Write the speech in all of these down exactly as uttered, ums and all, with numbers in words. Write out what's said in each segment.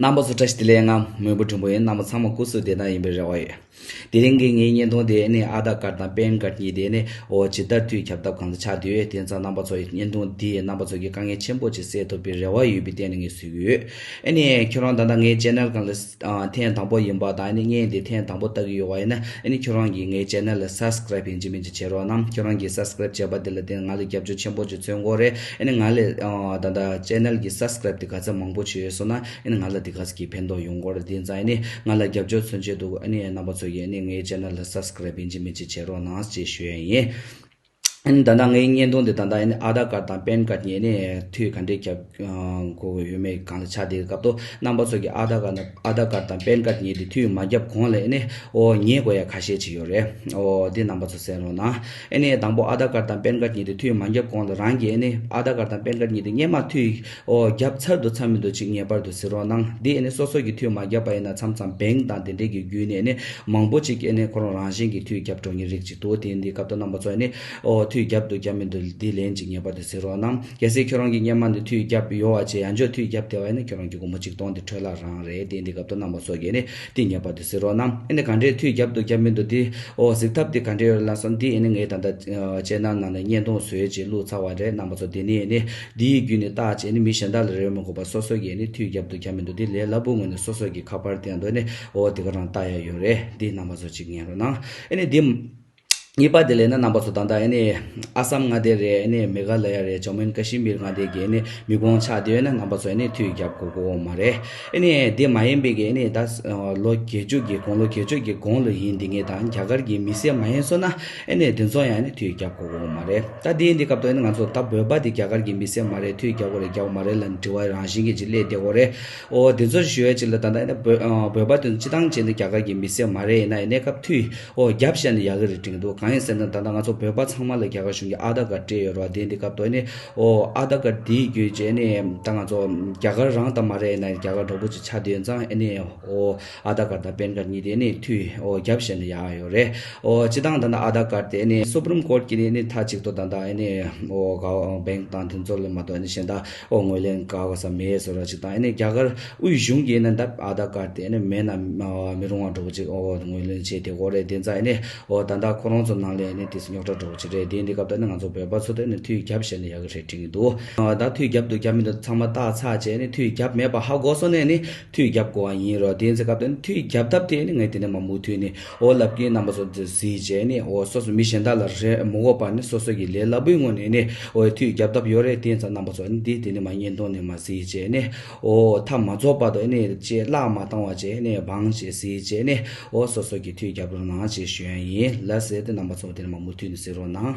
རྣམ་པ་ཚོ་བཀྲ་ཤིས་བདེ་ལེགས། ང་མོན་བུ་སྒྲོན་པོ་ཡིན། རྣམ་པ་ཚང་མ་སྐུ་གཟུགས་བདེ་ཐང་ཡིན་པའི་རེ་བ་ཡོད། དེ་རིང་གི་ངའི་བརྙན་ཐུང་དེ་ནི་ཨ་དྷར་ཀར་དང་པན་ཀར་གཉིས་དེ་ནི་ཨོ་ཇི་ལྟར་དུས་ཁྱབ་ཐབས་གང་ལ་ཆགས་བསྡད་ཡོད། དེ་ཚོ་རྣམ་པ་ཚོ་ཡི་བརྙན་ཐུང་འདིས་རྣམ་པ་ཚོ་གི་དཀའ་ངལ་ཆེན་པོ་ཅིག་སེལ་ཐུབ་པའི་རེ་བ་ཡོད་པའི་སྟེང་ནས་ངས་བཟོས་ཀྱི་ཡོད། ཨ་ནི་ཁྱོད་རང་ད་ལྟ་ངའི་ཆེ་ནལ་སྒང་ལ་ཨ་ཐེངས་དང་པོ་ཡིན་པ་དང་། ཨ་ནི་བརྙན་དེ་ཐེངས་དང་པོ་ལྟ་གི་ཡོད་པ་ཡིན་ན། ཨ་ནི་ཁྱོད་རང་གིས་ངའི་ཆེ་ནལ་ལ་སབ་སི་ཀ་རབ་ཡིན་གཅིག་མིན་གཅིག་བྱེད་རོགས་གནང་། ཁྱོད་རང་གིས་སབ་སི་ཀ་རབ་བྱས་པ་དེ་ལ་བརྟེན་ང་ལ་རྒྱབ་སྐྱོར་ཆེན་པོ་ཅིག་མཚོན་གྱི་རེད། ཨ་ནི་ང་ལ་ཨ་ད་ལྟ་ཆེ་ནལ་གྱི་སབ་སི་ཀ་རབ་དེ་ག་ཚད་མང་པོ་ཅིག་ཡོད་སོང་ན། ཨ་ནི་ང་ལ་དེ་ག་ཚད་ཀྱི་ཕན་ཐོགས་ཡོང་གི་རེད། དེ་ཙང་ཨ་ནི་ང་ལ་རྒྱབ་སྐྱོར་མཚོན་ཆེད་དུ། ཨ་ནི་རྣམ་པ་ཚོ་གིས་ཨ་ནི་ངའི་ཆེ་ནལ་ལ་སབ་སི་ཀ་རབ་ཡིན་གཅིག་མིན་གཅིག་བྱེད་རོགས་གནང་ཞེས་ཞུ་ཡ་ཡིན། ཨ་ནི་ད་ལྟ་ངའི་བརྙན་ཐུང་འདི་ད་ལྟ་ཨ་ནི་ཨ་དྷར་ཀར་དང་པན་ཀར་གཉིས་ནི་དུས་ག་འདྲས་རྒྱབ་ཨ་དགོས་ཀྱི་ཡོད་མེད་སྒང་ལ་ཆགས་བསྡད་སྐབས་དུ། རྣམ་པ་ཚོ་གིས་ཨ་དྷར་ཀར་ནི་ཨ་དྷར་ཀར་དང་པན་ཀར་གཉིས་དེ་དུས་མ་བརྒྱབ་གོང་ལ་ཨ་ནི་ཨོ་ཉན་དགོས་ཡ་ཁ་ཤས་ཅིག་ཡོད་རེད། ཨོ་འདི་རྣམ་པ་ཚོ་གསན་རོགས་གནང་། ཨ་ནི་དང་པོ་ཨ་དྷར་ཀར་དང་པན་ཀར་གཉིས་དེ་དུས་མ་བརྒྱབ་གོང་ལ་རང་གིས་ཨ་ནི་ཨ་དྷར་ཀར་དང་པན་ཀར་གཉིས་དེ་སྔོན་མ་དུས་ཨོ་བརྒྱབ་ཚར་འདུག་ཚར་མི་འདུག་ཅིག་ངེས་པར་དུ་གཟིགས་རོགས་གནང་། འདི་ཨ་ནི་སོ་སོ་གིས་དུས་མ་བརྒྱབ་པ་ཡིན་ན། མཚམས་མཚམས་བེང་དང་དེ་འདྲས་ཀྱི་བརྒྱུད་ནས་ཨ་ནི་མང་པོ་ཅིག་གིས་ཨ་ནི་ཁོ་རང་རང་བཞིན་གྱིས་དུས་བརྒྱབ་འགྲོ་མཁན་རིགས་ཅིག་འདུག་དེ་འདི་སྐབས་དུ་རྣམ་པ་ཚོ་ཨ་ནི་ཨོ་དུས་བརྒྱབ་འདུག་བརྒྱབ་མི་འདུག་འདི་ལན་ཅིག་ངེས་པར་དུ་གཟིགས་རོགས་གནང་། གལ་སྲིད་ཁྱོད་རང་གིས་སྔོན་མ་ནས་དུས་བརྒྱབ་ཡོད་པ་བྱས། ཡང་བསྐྱར་དུས་བརྒྱབ་བསྡད་པ་ཡིན་ན་ཁྱོད་རང་གི་སྒོར་མོ་གཅིག་སྟོང་དེ་འཕྲོ་བརླག་རང་རེད། དེ་འདི་སྐབས་དུ་རྣམ་པ་ཚོ་གིས་ཨ་ནི་འདི་ངེས་པར་དུ་གཟིགས་རོགས་གནང་། ཨ་ནི་ག་འདྲས་དུས་བརྒྱབ་འདུག་བརྒྱབ་མི་འདུག་དེ་ཨོ་གཟིགས་ཐབས་དེ་ག་འདྲས་ཡོད་ལབ་སོང་། འདི་ཨ་ནི་ངས་ད་ལྟ་ཨ་ཆེ་ནལ་ནང་ནས་བརྙན་ཐུང་བཟོས་བྱས་བླུགས་ཚར་བ་རེད། རྣམ་པ་ཚོ་དེ་ནས་ཨ་ནི་འདིའི་བརྒྱུད་ནས་བལྟས་བྱས་ཨ་ནི་མི་གཞན་དག་ལ་རེ་མི་དགོས་པར་སོ་སོ་གིས་ཨ་ནི་དུས་བརྒྱབ་འདུག་བརྒྱབ་མི་འདུག་དེ་ལས་སླ་པོའི་ངོས་ནས་སོ་སོ་གི་ཁ་པར་སྟེང་དུ་ཨ་ནི་ཨོ་དེ་ག་རང་བལྟ་ཡ་ཡོད་རེད། འདི་རྣམ་པ་ཚོ་གཅིག་ཉན་རོགས་གནང་། ཨ་ནི་འདི་གཉིས་པ་དེ་ལས་ན་རྣམ་པ་ཚོ་ད་ལྟ་ཨ་ནི་ཨ་སམ་མངའ་སྡེ་རེད། ཨ་ནི་མེ་ག་ལ་ཡ་རེད། ཇམ་མུ་ཨེན་ཀ་ཤི་མིར་མངའ་སྡེ་གི་ཨ་ནི་མི་གོང་ཆགས་བསྡད་ཡོད་ན་རྣམ་པ་ཚོ་ཨ་ནི་དུས་བརྒྱབ་དགོས་ཀྱི་ཡོད་མ་རེད། ཨ་ནི་དེ་མ་ཡིན་པའི་གི་ཨ་ནི་ད་ལོ་བརྒྱད་ཅུ་གི་གོང་ལོ་བརྒྱད་ཅུ་གི་གོང་ལ་ཡིན་དེ་ངས་ད་རྒྱ་གར་གྱི་མི་སེར་མ་ཡིན་སོང་ན་ཨ་ནི་དེ་ཚོ་ཡང་ཨ་ནི་དུས་བརྒྱབ་དགོས་ཀྱི་ཡོད་མ་རེད། ད་དེ་ཡིན་དུས་སྐབས་དུ་ཨ་ནི་ང་ཚོ་ད་བོད་པ་དེ་རྒྱ་གར་གྱི་མི་སེར་མ་རེད། དུས་བརྒྱབ་དགོས་རེད་བརྒྱབ་མ་རེད་ལབ་དྲི་བ་རང་བཞིན་གྱི་ཅིག་སླེབས་བསྡད་ཀྱི་ཡོད་རེད། ཨོ་དེ་ཚོ་ཞུ་ཡ་ཅིག་ལ་ད་ལྟ་ཨ་ནི་བོད་ཨ་བོད་པ་དེ་ཚོ་སྤྱི་བཏང་བྱས་ན་རྒྱ་གར་གྱི་མི་སེར་མ་རེད། ཡིན་ན་ཡང་གནས་སྐབས་དུས་ཨོ་བརྒྱབ་བཞག་ན་ཡག་གི་རེད་དྲན་གྱི་འདུག་གང་ཡིན་ཟེར་ན་ད་ལྟ་ང་ཚོ་བོད་པ་ཚང་མ་ལ་རྒྱ་གར་གཞུང་གིས་ཨ་དྷར་ཀར་སྤྲད་ཡོད་རེད་པ། དེ་འདི་སྐབས་དུ་ཨ་ནི་ཨོ་ཨ་དྷར་ཀར་དེའི་བརྒྱུད་བྱས་ནས་ད་ང་ཚོ་རྒྱ་གར་རང་ད་མ་རེད། ཡིན་ན་ཡང་རྒྱ་གར་འདྲ་པོ་ཅིག་ཆགས་བསྡད་ཡོད་ཙང་། ཨ་ནི་ཨོ་ཨ་དྷར་ཀར་དང་པན་ཀར་གཉིས་དེ་ཨ་ནི་དུས་ཨོ་བརྒྱབ་བཞག་ན་ཡག་ཡོད་རེད། ཨོ་སྤྱི་བཏང་ད་ལྟ་ཨ་དྷར་ཀར་དེ་ཨ་ནི་སུ་པྲིམ་ཀོར་གྱིས་ནི་ཨ་ནི་མཐའ་གཅིག་ཏུ་ད་ལྟ་ཨ་ནི་ཨོ་ག་བེང་དང་དེ་ཚོ་ལ་མ་གཏོགས་ཨ་ནི་གཞན་དག་ཨོ་ངོས་ལེན་ག་ག་ས་མེད་ཟེར་བ་ཅིག་དང་། ཨ་ནི་རྒྱ་གར་དབུས་གཞུང་གིས་ནི་ད་ཨ་དྷར་ཀར་དེ་ནི་མེད་ན་མི་རུང་བ་འདྲ་པོ་ཅིག་ཨོ་ངོས་ལེན་བྱས་ཏེ་ཡོད་རེད། དེ་ཙང་ཨ་ནི་ཨོ་ད་ལྟ་ཁོ་རང་ཚོ་ནང་ལ་ནི་དེ་རྙོག་དྲ་འདྲ་པོ་ཅིག་རེད། དེ་འདི་སྐབས་ད་ནི་ང་ཚོ་བོད་པ་ཚོ་དེ་ནི་དུས་བརྒྱབ་བཞག་ན་ཡག་གི་རེད་དྲན་གྱི་འདུག་ཨ་ད་དུས་བརྒྱབ་འདུག་བརྒྱབ་མི་འདུག་ཚང་མ་བལྟས་ཚར་བྱས་ནི་དུས་བརྒྱབ་མེད་པ་ཧ་གོ་སོང་ནས་ནི་དུས་བརྒྱབ་དགོས་པ་ཡིན་རོ། དེ་ཚེ་སྐབས་དེ་ནི་དུས་བརྒྱབ་ཐབས་དེ་ནི་ངས་དེ་ནས་མ་མུ་མཐུད་ནས་ཨོ་ལབ་ཀྱིན་རྣམ་པ་ཚོ་དེ་གཟིགས་བྱས་ནི་ཨོ་སོ་སོ་མི་གཞན་དག་ལ་རེ་མི་དགོས་པ་ནི་སོ་སོ་གི་ལས་སླ་པོའི་ངོས་ནས་ནི་ཨོ་དུས་བརྒྱབ་ཐབས་ཡོད་རེད། དེ་ཚེ་རྣམ་པ་ཚོ་ནི་དེ་དེ་ནས་མ་བརྙན་ཐུང་ནས་མ་གཟིགས་བྱས་ནི། ཨོ་མཐའ་མ་རྫོགས་བར་དུ་ཨ་ནི་ཅེས་བརླག་མ་བཏང་བ་བྱས་ནས་བང་ཅེས་གཟིགས་བྱས་ནས་ཨོ་སོ་སོ་གི་དུས་རྒྱབ་རོགས་གནང་ཅེས་ཞུ་ཡ་ཡིན། ལགས་སེ། དེ་རྣམ་པ་ཚོ་དེ་ནས་མ་མུ་མཐུད་ནས་གཟིགས་རོགས་གནང་།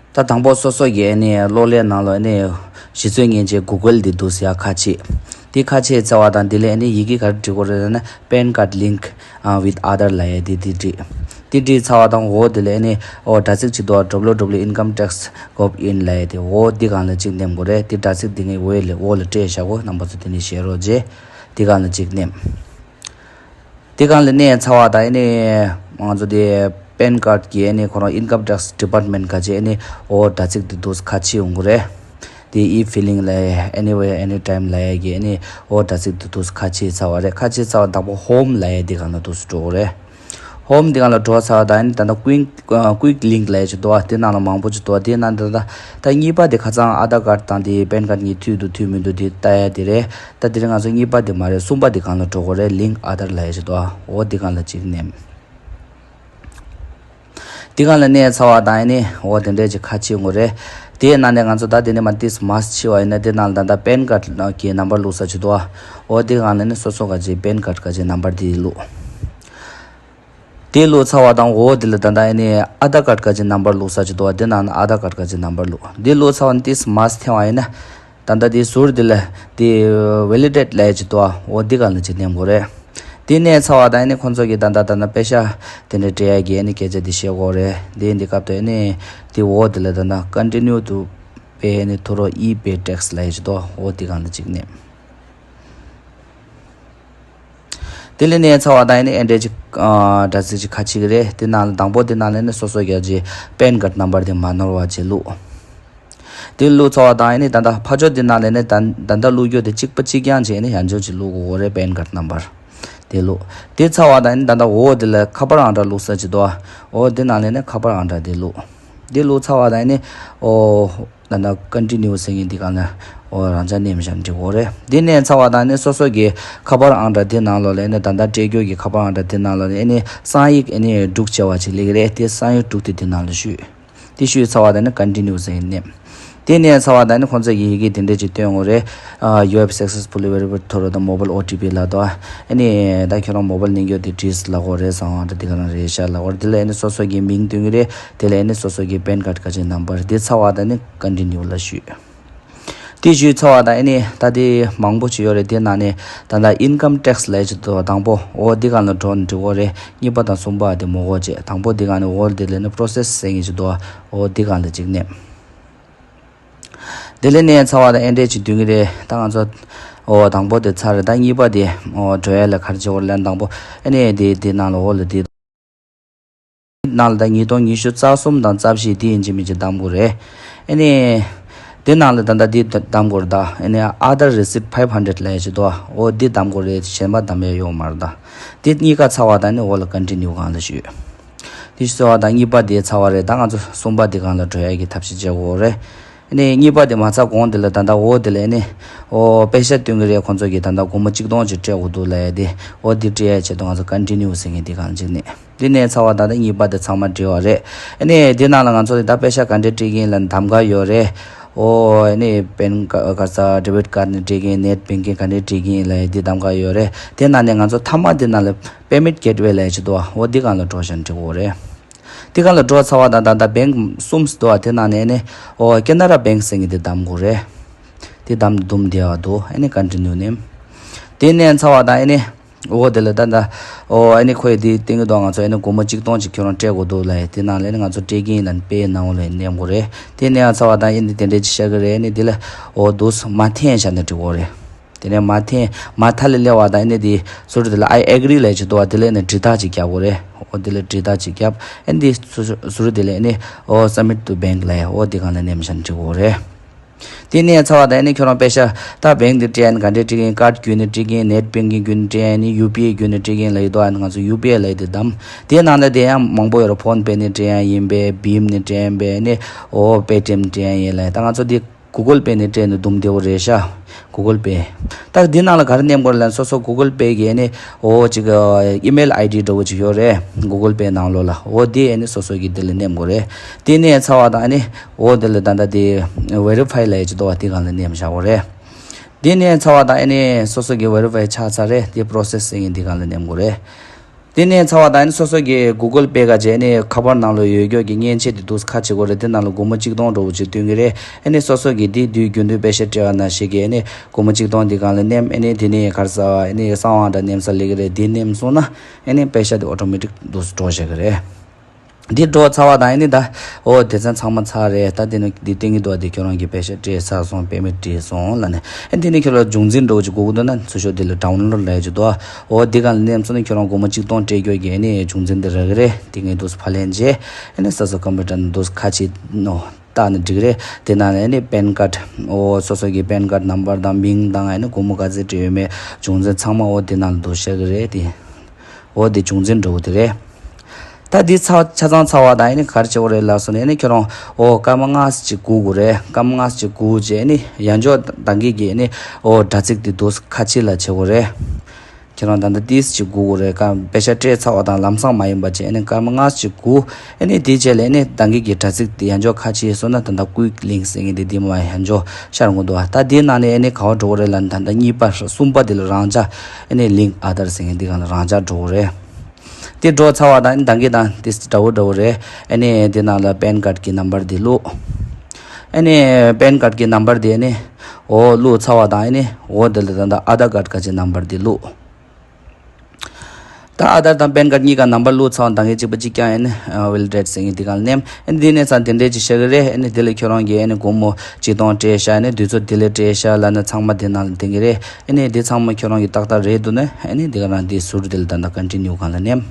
ད་དང་པོ་སོ་སོ་གི་ཨ་ནི་གློག་ཀླད་ནང་ལ་ཨ་ནི་གཞི་རྩའི་མཉེན་ཆས་གུ་གལ་འདི་འདུག་ཟེར་ཡ་ཁ་ཕྱེ། འདི་ཁ་ཕྱེ་ཚར་བ་དང་འདི་ལ་ཨ་ནི་ཡི་གེ་ག་རེ་འབྲི་དགོས་རེད་ལབ་ན། pan card link with Aadhaar ལབ་ཡ་འདི་འདི་འབྲི། འདི་འབྲི་ཚར་བ་དང་འོ་འདི་ལ་ཨ་ནི་ཨོ་དྲ་ཚིགས་ཅིག་འདུག W W W dot income tax gov in ལབ་ཡ་འདི་འོ་འདི་སྒང་ལ་གཅིག་ནེམ་དགོས་རེད། འདི་དྲ་ཚིགས་འདི་ངའི་འོག་ལ་འོག་ལ་སྤྲད་བཞག་གོ། རྣམ་པ་ཚོ་དེ་ནས་བཞེས་རོགས་བྱེད། འདི་སྒང་ལ་གཅིག་ནེམ། དེ་སྒང་ལ་གནས་ཚར་བ་དང་ཨ་ནི་ང་ཚོ་དེ་pan card གི་ཨ་ནི་ཁོ་རང་income tax department ག་ཅེ་ཨ་ནི་ཨོ་དྲ་ཚིགས་དེ་འདུག་ཁ་ཕྱེ་ཡོང་གི་རེད། དེ་e-filing ལབ་ཡ་anywhere anytime ལབ་ཡ་གི་ཨ་ནི་ཨོ་དྲ་ཚིགས་དེ་འདུག་ཁ་ཕྱེ་ཚར་བ་རེད། ཁ་ཕྱེ་ཚར་བ་དང་པོ་home ལབ་ཡ་དེ་སྒང་ལ་འདུག་འགྲོ་གི་རེད། home དེ་སྒང་ལ་འགྲོ་ཚར་བ་དང་ཨ་ནི་ད་ལྟ་quick quick link ལབ་ཡ་ཅིག་འདུག་བ། དེ་ནང་ལ་མང་པོ་ཅིག་འདུག་བ། དེ་ནང་ད་ལྟ་ད་གཉིས་པ་དེ་ཁ་སང་Aadhaar card དང་དེ་pan card གཉིས་མཐུད་འདུག་མཐུད་མི་འདུག་དེ་ལྟ་ཡ་དེ་རེད། ད་དེ་རིང་ང་ཚོ་གཉིས་པ་དེ་མ་རེད། གསུམ་པ་དེ་སྒང་ལ་འགྲོ་དགོས་རེད། link Aadhaar ལབ་ཡ་ཞིག་འདུག་ཨ། འོ་དེ་སྒང་ལ་གཅིག་ནེམ། དེ་སྒང་ལ་གནས་ཚར་བ་དང་ཨ་ནི་འོ་དེ་འདྲས་ཅིག་ཁ་ཕྱེ་དགོས་རེད། དེའི་ནང་ནས་ང་ཚོ་ད་དེ་ནས་མར་ཏིས་མར་ཕྱེ་བ་ཡིན་ན་དེ་ནང་ལ་ད་ལྟ་pan card གི་number བླུགས་ས་ཅིག་འདུག་ཨ། འོ་དེ་སྒང་ལ་ནི་སོ་སོ་ག་ཅིག་pan card ག་ཅིག་number དེ་བླུགས། དེ་བླུགས་ཚར་བ་དང་འོ་དེ་ལ་ད་ལྟ་ཨ་ནི་Aadhaar card ག་ཅིག་number བླུགས་ས་ཅིག་འདུག་བ། དེ་ནང་ན་Aadhaar card ག་ཅིག་number བླུགས། དེ་བླུགས་ཚར་བ་ནི་ཏིས་མར་འཐེན་པ་ཡིན་ན་ད་ལྟ་དེ་ཟུར་དེ་ལ་དེ་validate ལབ་ཡ་ཅིག་འདུག་བ། འོ་དེ་སྒང་ལ་ཅིག་ནེམ་དགོས་རེད། དེ་ནས་ཚར་བ་དང་ཨ་ནི་ཁོང་ཚོ་གིས་ད་ལྟ་ད་ལྟ་པེ་ཤ་དེ་འདྲ་སྤྲད་ཡ་གི་ཨ་ནི་སྐད་ཆ་དེ་བཤད་དགོས་རེད། དེ་འདི་སྐབས་དུ་ཨ་ནི་དེ་འོ་དེ་ལ་ད་ལྟ་continue to pay ཨ་ནི་through e-pay tax ལབ་ཡ་ཅིག་འདུག་འོ་དེ་སྒང་ལ་ཅིག་ནེམ། དེ་ལས་ནས་ཚར་བ་དང་ཨ་ནི་ཨེ་འདྲས་ཅིག་ཨ་དྲ་ཚིགས་ཅིག་ཁ་ཕྱེ་གི་རེད། དེ་ནང་ལ་དང་པོ་དེ་ནང་ལ་ནི་སོ་སོ་གི་ཅིག་པན་ཀར་ཌི་ནམ་བར་དེ་མ་ནོར་བ་ཅིག་བླུགས། དེ་བླུགས་ཚར་བ་དང་ཨ་ནི་ད་ལྟ་ཕར་ཕྱོགས་དེ་ནང་ལ་ནི་ད་ད་ལྟ་བླུགས་རྒྱུ་དེ་གཅིག་པ་གཅིག་རྐྱང་བྱས་ནི་ཡང་ཅིག་བླུགས་དགོས་རེད། པན་ཀར་ཌི་ནམ་བར་དེ་བླུགས། དེ་ཚར་བ་དང་ཨ་ནི་ད་ལྟ་འོ་དེ་ལ་ཁ་པར་ཨང་གྲངས་བླུགས་ས་ཅིག་འདུག་འོ་དེ་ནང་ལ་ནི་ཁ་པར་ཨང་གྲངས་དེ་བླུགས། དེ་བླུགས་ཚར་བ་དང་ཨ་ནི་འོ། ད་ལྟ་ཀོན་ཊི་ནིའུ་ཟེར་མཁན་འདི་སྒང་ལ་འོ་རང་འཇགས་ནེམ་བཞག་འགྲིག་གོ་རེད། འདི་ནས་ཚར་བ་དང་ནི་སོ་སོ་གི་ཁ་པར་ཨང་གྲངས་འདི་ནང་ལོགས་ལ་ནི་ད་ལྟ་སྤྲད་རྒྱུ་གི་ཁ་པར་ཨང་གྲངས་འདི་ནང་ལོགས་ལ་ནི་གསང་ཡིག་ཨ་ནི་དྲུག་བྱས་པ་ཅིག་སླེབས་ཀྱི་རེད། དེ་གསང་ཡིག་དྲུག་དེ་འདི་ནང་ལ་བཤུས། དེ་བཤུས་ཚར་བ་དང་ནི་ཀོན་ཊི་ནིའུ་ཟེར་མཁན་ནེམ། དེ་ནས་ཚར་བ་དང་ནི་ཁོང་ཚོ་གི་ཡི་གེ་དེ་འདྲ་ཅིག་སྟོན་དགོས་རེད། ཨ། You have successfully verified through the mobile O T P ལབ་འདུག་ཨ་ནི་ད་ཁྱོད་རང་མོ་བལ་ཨོ་ཊི་པི་ལབ་འདུག་ཨ་ནི་ད་ཁྱོད་རང་མོ་བལ་ནས་རྒྱུ་དེ་བྲིས་ལབ་དགོས་རེད། གསང་བ་འདྲ་འདི་ག་རང་རེད་ཤག་ལབ་དགོས་རེད། དེ་ལ་ཨ་ནི་སོ་སོ་གི་མིང་སྟོན་གྱི་རེད། དེ་ལས་ནི་སོ་སོ་གི་པན་ཀར་ཌི་ཁ་ཆེ་ནམ་བར་དེ་ཚར་བ་དང་ནི་ཀོན་ཊི་ནིའུ་ལ་བཤུས། དེ་བཤུས་ཚར་བ་དང་ཨ་ནི་ད་དེ་མང་པོ་ཅིག་ཡོད་རེད། དེ་ནང་ནས་ད་ལྟ་ཨིན་ཀམ་ཊེག་སི་ལབ་ཅིག་འདུག་དང་པོ་འོ་འདི་སྒང་ལ་འགྲོ་ན་འགྲིག་གོ་རེད། གཉིས་པ་དང་གསུམ་པ་དེ་མི་དགོས་བྱས། དང་པོ་འདི་སྒང་ནས་འོ་དེ་ལས་ནི་པོ་རོ་སེ་སི་ཟེར་མཁན་ཅིག་འདུག་འོ་འདི་སྒང་ལ་ཅིག་ནེམ། དེ་ལས་ནས་ཚར་བ་དང་ཨེ་འདྲས་ཅིག་སྟོན་གྱི་རེད། ད་ང་ཚོ་འོ་དང་པོ་དེ་ཚར་རེད། ད་གཉིས་པ་དེ་འོ་འགྲོ་ཡ་ལ་ག་རེ་བྱེད་དགོས་རེད་ལབ་ན། དང་པོ་ཨ་ནི་དེ་དེ་ནང་ལ་འོ་ལ་དེ། ནང་ལ་ད་ཉིས་སྟོང་ཉི་ཤུ་རྩ་གསུམ་དང་རྩ་བཞི་དེ་ཡིན་གཅིག་མིན་གཅིག་བདམས་དགོས་རེད། ཨ་ནི་དེ་ནང་ལ་ད་ལྟ་དེ་བདམས་དགོས་རེད། ད་ཨ་ནི་Aadhaar receipt five hundred ལབ་ཡ་ཅིག་འདུག་འོ་དེ་བདམས་དགོས་རེད། གཞན་པ་བདམས་ཡ་ཡོད་མ་རེད། ད་དེ་གཉིས་ཀ་ཚར་བ་དང་ཨ་ནི་འོ་ལ་ཀོན་ཊི་ནིའུ་སྒང་ལ་བཤུས། དེ་བཤུས་ཚར་བ་དང་གཉིས་པ་དེ་ཚར་བ་རེད། ད་ང་ཚོ་གསུམ་པ་དེ་སྒང་ལ་འགྲོ་ཡ་གི་ཐབས་ཤེས་བྱེད་དགོས་རེད། ཨ་ནི་གཉིས་པ་དེ་མ་ཚར་གོང་དེ་ལ་ད་ལྟ་འོ་དེ་ལ་ཨ་ནི་འོ་པེ་ཤ་སྟོན་གྱི་རེད། ཁོང་ཚོ་གིས་ད་ལྟ་སྒོར་མོ་གཅིག་སྟོང་ཅིག་སྤྲད་དགོས་འདུག་ལབ་ཡ་དེ། འོ་དེ་སྤྲད་ཡ་ཆེད་དུ་ང་ཚོ་ཀོན་ཊི་ནིའུ་ཟེར་མཁན་དེ་སྒང་ཅིག་ནེམ། དེ་ནས་ཚར་བ་ད་ལྟ་གཉིས་པ་དེ་ཚང་མ་འགྲིག་པ་རེད། ཨ་ནི་དེ་ནང་ལ་ང་ཚོ་ད་པེ་ཤ་ག་འདྲས་སྤྲད་ཀྱི་ཡིན་ལབ་ན་གདམ་ག་ཡོད་རེད། འོ་ཨ་ནི་པན་ཀ་ག་ས་ཌེ་བིད་ཀར་ཌི་ནས་སྤྲད་ཀྱི་ཡིན། ནེཊ་བེང་ཀིང་ག་འདྲས་སྤྲད་ཀྱི་ཡིན་ལབ་ཡ་དེ་གདམ་ག་ཡོད་རེད། དེ་ནང་ནས་ང་ཚོ་མཐའ་མ་དེ་ནང་ལ་པེ་མེན་ཊི་གེ་ཊི་ཝེ་ལབ་ཡ་ཅིག་འདུག་འོ་དེ་སྒང་ལ་འགྲོ་བྱས་ན་འགྲིག་གི་རེད། དེ་སྒང་ལ་འགྲོ་ཚར་བ་དང་ད་ལྟ་བེང་གསུམ་འདུག་དེ་ནང་ནས་ནི་འོ་ཀེ་ན་ར་བེང་ཟེར་མཁན་དེ་གདམ་དགོས་རེད། དེ་གདམ་དུམ་བསྡད་པ་འདུག་ཨ་ནི་ཀོན་ཊི་ནིའུ་ནེམ། དེ་ནས་ཚར་བ་དང་ཨ་ནི་འོ་དེ་ལ་ད་ལྟ་འོ་ཨ་ནི་ཁོས་དེ་སྟོན་གྱི་འདུག་ང་ཚོ་ཨ་ནི་སྒོར་མོ་གཅིག་སྟོང་ཅིག་ཁྱོད་རང་སྤྲད་དགོས་འདུག་ལབ་ཡ་དེ་ནང་ལ་ཨ་ནི་ང་ཚོ་སྤྲད་ཀྱི་ཡིན་ལབ་ནི་པེ་ནའོ་ལབ་ནེམ་དགོས་རེད། དེ་ནས་ཚར་བ་དང་ཨ་ནི་དེ་འདྲས་ཅིག་ཤར་གྱི་རེད། ཨ་ནི་དེ་ལ་འོ་འདུག་མ་འཐེན་བཞག་ན་འགྲིག་གི་རེད། དེ་ནས་མ་འཐེན། མ་མཐའ་ལ་སླེབས་པ་དང་ཨ་ནི་དེ་ཟུར་དེ་ལ་I agree ལབ་ཅིག་འདུག་པ། དེ་ལ་ཨ་ནི་འབྲི་རྟགས་ཅིག་རྒྱབ་དགོས་རེད། འོ་དེ་ལ་འབྲི་རྟགས་ཅིག་རྒྱབ། ཨ་ནི་དེ་ཟུར་ཟུར་དེ་ལ་ཨ་ནི་འོ་Submit to Bank ལབ་ཡ་འོ་དེ་སྒང་ལ་ནེམ་བཞག་ན་འགྲིག་གི་རེད། དེ་ནས་ཚར་བ་དང་ཨ་ནི་ཁྱོད་རང་པེ་ཤ་ད་བེང་དེ་སྤྲད་ཡ་ནི་ག་འདྲས་སྤྲད་ཀྱི་ཡིན། ཀར་ཌི་བརྒྱུད་ནས་སྤྲད་ཀྱི་ཡིན། ནེཊ་བེང་ཀིང་བརྒྱུད་ནས་སྤྲད་ཡ་ཡིན། ཡུ་པི་ཨའི་བརྒྱུད་ནས་སྤྲད་ཀྱི་ཡིན་ལབ་ཀྱི་འདུག་ཨ་ནི་ང་ཚོ་ཡུ་པི་ཨའི་ལབ་ཡ་དེ་བདམས། དེ་ནང་ལ་དེ་ཡང་མང་པོ་ཡོད་རེད། ཕོན་པེ་ནས་སྤྲད་ཡ་ཡིན་པས། བྷིམ་ནས་སྤྲད་ཡ་ཡིན་པས། ཨ་ནི་འོ་པེ་ཊི་ཨེམ་སྤྲད་ཡ་ཡིན་ལབ་ཡ། ད་ང་ཚོ་དེ་གུ་གལ་པེ་ནས་སྤྲད་ནས་དུམ་བསྡད་པ་རེད་ཤག་གུ་གལ་པེ། ད་འདི་ནང་ལ་ག་རེ་ནེམ་དགོས་རེད་ལབ་ན། སོ་སོ་གུ་གལ་པེ་གི་ཨ་ནི་འོ་ཅིག་ཨི་མེལ་ཨའི་ཌི་འདྲ་བོ་ཅིག་ཡོད་རེད། གུ་གལ་པེ་ནང་ལོགས་ལ། འོ་དེ་ཨ་ནི་སོ་སོ་གི་དེ་ལ་ནེམ་དགོས་རེད། དེ་ནས་ཚར་བ་དང་ཨ་ནི་འོ་དེ་ལ་ད་ལྟ་དེ་ཝེ་རི་ཕའི་ལབ་ཡ་ཅིག་འདུག་པ། དེ་སྒང་ལ་ནེམ་བཞག་དགོས་རེད། དེ་ནས་ཚར་བ་དང་ཨ་ནི་སོ་སོ་གི་ཝེ་རི་ཕའི་ཆགས་ཚར་རེད། དེ་པོ་རོ་སེ་སི་ཟེར་མཁན་དེ་སྒང་ལ་ནེམ་དགོས་རེད། དེ་ནས་ཚར་བ་དང་ཨ་ནི་སོ་སོ་གི་གུ་གལ་པེ་ག་བྱས་ནས་ཁ་པར་ནང་ལ་ཡོད་རྒྱུ་གི་མཉེན་ཆས་དེ་འདུག་སེ་ཁ་ཕྱེ་དགོས་རེད། དེ་ནང་ལ་སྒོར་མོ་གཅིག་སྟོང་འདྲ་བོ་ཅིག་སྟོན་གྱི་རེད། ཨ་ནི་སོ་སོ་གི་དེ་དུས་རྒྱུན་དུ་པེ་ཤ་སྤྲད་པ་ནང་བཞིན་གྱི་ཨ་ནི་སྒོར་མོ་གཅིག་སྟོང་དེ་སྒང་ལ་ནེམ། ཨ་ནི་དེ་ནས་ག་རེ་ཟེར་བ། ཨ་ནི་གསང་བ་འདྲ་ནེམ་ས་སླེབས་ཀྱི་རེད། དེ་ནེམ་སོང་ན་ཨ་ནི་པེ་ཤ་དེ་ཨོ་ཊོ་མེ་ཊིག་འདུག་སེ་འགྲོ་བཞག་གི་རེད། འདི་འགྲོ་ཚར་བ་དང་ཨ་ནི་ད་འོ་སྡེ་ཚན་ཚང་མ་ཚར་རེད། ད་དེ་ནི་འདི་སྟོན་གྱི་འདུག་པ། དེ་ཁྱོད་རང་གི་པེ་ཤ་སྤྲད་ཚར་སོང་། པེ་མེན་ཊི་སྤྲད་སོང་ལབ་ནས། ཨ་དེ་ནི་ཁྱོད་རང་རྒྱུན་འཛིན་འདྲ་བོ་ཅིག་དགོས་ཀྱི་འདུག་ན་ཚུར་ཤོག་དེ་ལ་ཌའུན་ལོཌ་ལབ་ཡ་ཅིག་འདུག་འོ་དེ་སྒང་ལ་ནེམ་སོང་ན་ཁྱོད་རང་སྒོར་མོ་གཅིག་སྟོང་སྤྲད་རྒྱུ་གི་ཨ་ནི་རྒྱུན་འཛིན་དེ་རག་གི་རེད། དེ་ངས་འདུག་སེ་ཕབ་ལེན་བྱས། ཨ་ནི་སོ་སོ་ཀམ་པུ་ཊར་ནང་འདུག་སེ་ཁ་ཕྱེ་ནོ་བལྟས་ན་འགྲིག་རེད། དེ་ནང་ལ་ཨ་ནི་པན་ཀར་ཌི། འོ་སོ་སོ་གི་པན་ཀར་ཌི་ནམ་བར་དང་མིང་དང་། ཨ་ནི་སྒོར་མོ་ག་ཚོད་སྤྲད་ཡོད་མེད་རྒྱུན་འཛིན་ཚང་མ་འོ་དེ་ནང་ལ་འདུག་སེ་ཤར་གི་རེད། དེ་འོ་དེ་རྒྱུན་འཛིན་འདྲ་བོ་དེ་རེད། ད་འདི་ཚར་ཆ་ཚང་ཚར་བ་དང་ཨ་ནི་ག་རེ་བྱེད་དགོས་རེད་ལབ་སོང་ན། ཨ་ནི་ཁྱོད་རང་འོ་སྐར་མ་ལྔ་ཙམ་ཅིག་སྒུག་དགོས་རེད། སྐར་མ་ལྔ་ཙམ་ཅིག་སྒུག་བྱས། ཨ་ནི་ཡང་བསྐྱར་ད་གིན་གྱི་ཨ་ནི་འོ་དྲ་ཚིགས་དེ་འདུག་སེ་ཁ་ཕྱེ་ལབ་བྱེད་དགོས་རེད། ཁྱེད་རང་ད་ལྟ་ཏོག་ཙམ་ཅིག་སྒུག་དགོས་རེད། སྐར་པེ་ཤ་སྤྲད་ཚར་བ་དང་ལམ་སང་མ་ཡིན་པ་བྱས། ཨ་ནི་སྐར་མ་ལྔ་ཙམ་ཅིག་སྒུག་ཨ་ནི་དེའི་རྗེས་ལ་ཨ་ནི་ད་གིན་གྱི་དྲ་ཚིགས་དེ་ཡང་བསྐྱར་ཁ་ཕྱེ་སོང་ན། ད་ལྟ་ཀུའིག་ལིང་ཀི་ཟེར་མཁན་དེ་འདི་མ་ཡང་བསྐྱར་ཤར་འོང་གི་འདུག་ད་འདི་ནང་ནས་ཨ་ནི་ག་པར་འགྲོ་དགོས་རེད་ལབ་ན། ད་ལྟ་གཉིས་པ་གསུམ་པ་དེ་ལ་རང་འཇགས། ཨ་ནི་ལིང་ཀི་ཨ་དྷར་ཟེར་མཁན་འདི་སྒང་ལ་རང་འཇགས་འགྲོ་དགོས་རེད། དེ་འགྲོ་ཚར་བ་དང་ཨ་ནི་ད་གིན་དང་དེ་འདྲ་བོ་འདྲ་བོ་རེད། ཨ་ནི་དེ་ནང་ལ་པན་ཀར་ཌི་གི་ནམ་བར་དེ་བླུགས། ཨ་ནི་པན་ཀར་ཌི་གི་ནམ་བར་དེ་ཨ་ནི་འོ་བླུགས་ཚར་བ་དང་ཨ་ནི་འོ་དེ་ལ་ད་ལྟ་ཨ་དྷར་ཀར་ཌི་ག་ཅིག་ནམ་བར་དེ་བླུགས། ད་ཨ་དར་དང་པན་ཀར་གཉིས་ཀ་ནམ་བར་བླུགས་ཚར་བ་དང་གི་གཅིག་པ་གཅིག་རྐྱང་ཨེ་ནི་ཝེལ་ཌེཊ་ཟེར་མཁན་འདི་གང་ལ་ནེམ། ཨེ་ནི་འདི་ནས་ཚང་དེ་འདྲས་ཅིག་བཞག་གི་རེད། ཨེ་ནི་འདི་ལ་ཁྱོད་རང་གིས་ཨེ་ནི་སྒོར་མོ་ཆིག་སྟོང་སྤྲད་ཤག་ཨེ་ནི་དུས་ཚོད་འདི་ལ་སྤྲད་ཤག་ལབ་ན་ཚང་མ་འདི་ནང་ལ་ལྡན་གི་རེད། ཨེ་ནི་འདི་ཚང་མ་ཁྱོད་རང་གི་ཏག་ཏག་རེད་འདུག་ན་ཨེ་ནི་འདི་ག་རང་འདི་ཟུར་འདི་ལ་ད་ལྟ་ཀོན་ཊི་ནིའུ་གང་ལ་ནེམ།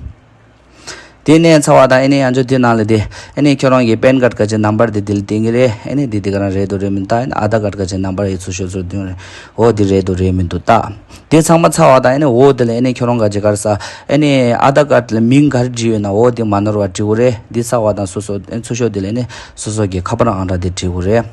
དེ་ནས་ཚར་བ་དང་ཨེ་ནི་ཡང་ཅོ་དེ་ནང་ལ་དེ་ཨེ་ནི་ཁྱོད་རང་གི་པན་ཀར་ག་ཅི་ནམ་བར་དེ་དེ་ལ་སྟོན་གི་རེད། ཨེ་ནི་དེ་དེ་ག་རང་རེད་འདུག་རེད་མི་འདུག་ད་ཨེ་ནི་ཨ་དར་ཀར་ག་ཅི་ནམ་བར་ཡི་ཚུར་ཤོག་ཚུར་སྟོན་རེད། འོ་དེ་རེད་འདུག་རེད་མི་འདུག་ད། དེ་ཚང་མ་ཚར་བ་དང་ཨེ་ནི་འོ་དེ་ལ་ཨེ་ནི་ཁྱོད་རང་ག་ཅི་ག་རེ་ཟ་ཨེ་ནི་ཨ་དར་ཀར་ལ་མིང་ག་རེ་བྲིས་ཡོད་ན་འོ་དེ་མ་ནོར་བ་བྲིས་དགོས་རེད། དེ་ཚར་བ་དང་སོ་སོ་ཨེ་ཚུར་ཤོག་དེ་ལ་ཨེ་ནི་སོ་སོ་གི་ཁ་པར་ཨང་གྲངས་དེ་བྲིས་དགོས་རེད།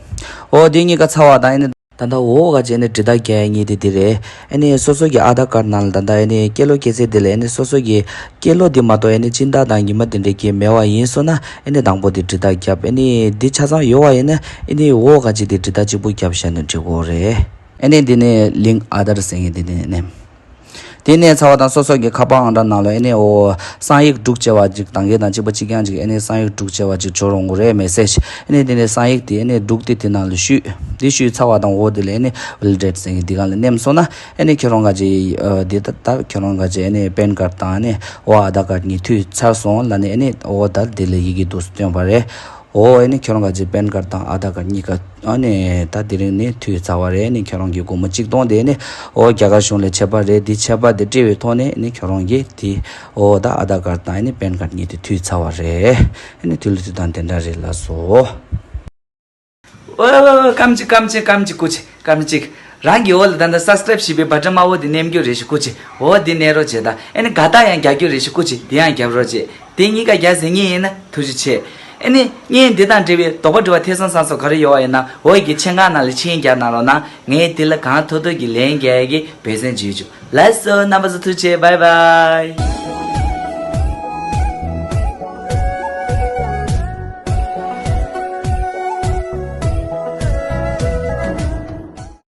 འོ་དེ་གཉིས་ཀ་ཚར་བ་དང་ཨེ་ནི། ད་ལྟ་འོ་ག་ཅི་ཨེ་ནི་འབྲི་རྟགས་རྒྱག་ཡ་གཉིས་དེ་འདི་རེད། ཨེ་ནི་སོ་སོ་གི་ཨ་དར་ཀར་ནང་ལ་ད་ལྟ་ཨེ་ནི་སྐྱེས་ལོ་སྐྱེས་ཚེས་དེ་ལ་ཨེ་ནི་སོ་སོ་གི་སྐྱེས་ལོ་དེ་མ་གཏོགས་ཨེ་ནི་སྤྱི་ཟླ་དང་ཉི་མ་དེ་འདྲ་གི་མེད་པ་ཡིན་སོང་ན་ཨེ་ནི་དང་པོ་དེ་འབྲི་རྟགས་རྒྱབ། ཨེ་ནི་འདི་ཆ་ཚང་ཡོད་པ་ཡིན་ན་ཨེ་ནི་འོ་ག་ཅི་དེ་འབྲི་རྟགས་གཅིག་པུ་རྒྱབ་བཞག་ནས་འབྲི་དགོས་རེད། ཨེ་ནི་འདི་ནི་ལིང་ཨ་དར་ཟེར་མཁན་དེ་ནི་ནེམ། དེ་ནས་ཚར་བ་དང་སོ་སོ་གི་ཁ་པར་ཨང་གྲངས་ནང་ལ་ཨེ་ནི་འོ་གསང་ཡིག་དྲུག་ཅེས་པ་ཅིག་དང་གི་དང་གཅིག་པ་གཅིག་རྐྱང་ཅིག་ཨེ་ནི་གསང་ཡིག་དྲུག་ཅེས་པ་ཅིག་འབྱོར་འོང་གི་རེད། མེ་སེ་ཇི། ཨེ་ནི་དེ་ནས་གསང་ཡིག་དེ་ཨེ་ནི་དྲུག་དེ་དེ་ནང་ལ་བཤུས། དེ་བཤུས་ཚར་བ་དང་འོ་དེ་ལ་ཨེ་ནི་ཝེལ་ཌེཊ་ཟེར་མཁན་འདི་གང་ལ་ནེམ་སོང་ན་ཨེ་ནི་ཁྱོད་རང་ག་ཅི་ཨ་དེ་ད་ད་ཁྱོད་རང་ག་ཅི་ཨེ་ནི་པན་ཀར་དང་ཨེ་ནི་འོ་ཨ་དར་ཀར་གཉིས་མཐུད་ཚར་སོང་ལབ་ནས་ཨེ་ནི་འོ་ད་དེ་ལ་ཡི་གེ་འདུག་སེ་སྟོན་པ་རེད། འོ་ཨེ་ནི་ཁྱོད་རང་ག་ཅི་པན་ཀར་དང་ཨ་དར་ཀར་གཉིས་ཀ་ཨ་ནི་ད་དེ་རིང་ནི་མཐུད་ཚར་བ་རེད། ཨེ་ནི་ཁྱོད་རང་གི་སྒོར་མོ་གཅིག་སྟོང་དེ་ནི་འོ་རྒྱ་གར་གཞུང་ལ་ཆད་པ་རེད། དེ་ཆད་པ་དེ་སྤྲད་པའི་ཐོག་ནས་ཨེ་ནི་ཁྱོད་རང་གི་དེ་འོ་ད་ཨ་དར་ཀར་དང་ཨེ་ནི་པན་ཀར་གཉིས་དེ་མཐུད་ཚར་བ་རེད། ཨེ་ནི་དེ་ལུ་དེ་དང་དེ་འདྲ་རེད་ལགས་སོ། ཨོ་ཨོ་ཨོ་སྐམ་ཅིག་སྐམ་ཅིག་སྐམ་ཅིག་སྐུ་ཅིག་སྐམ་ཅིག་རང་གི་འོག་ལ་ད་ལྟ་སབ་སི་ཀ་རེབ་བྱས་པའི་བ་ཊན་དམར་པོ་དེ་མནན་རྒྱུ་རེད་ཤག་སྐུ་ཅིག་འོ་དེ་མནན་རོགས་བྱེད་ད། ཨེ་ནི་དགའ་རྟགས་ཡང་རྒྱག་རྒྱུ་རེད་ཤག་སྐུ་ཅིག་དེ་ཡང་རྒྱབ་རོགས་བྱེད། དེ་གཉིས་ཀ་རྒྱག་ཟེར་མཁན་ཡིན་ན་ཐུགས་རྗེ་ཆེ། ཨེ་ནི་བརྙན་འདི་དང་འབྲེལ་བའི་དོགས་པ་དྲི་བ་ཐེ་ཚོམ་ཟ་སོགས་ག་རེ་ཡོད་པ་ཡིན་ན་འོག་གི་མཆན་ཁང་ནང་ལ་མཆན་རྒྱག་གནང་རོགས་གནང་། ངས་དེ་ལ་གང་ཐུབ་ཐུབ་ཀྱིས་ལན་རྒྱག་ཡ་གི་འབད་བརྩོན་བྱེད་བཅུག་ལགས་སོ། རྣམ་པ་ཚོ་ཐུགས་རྗེ་ཆེ། བྷའི་བྷའི།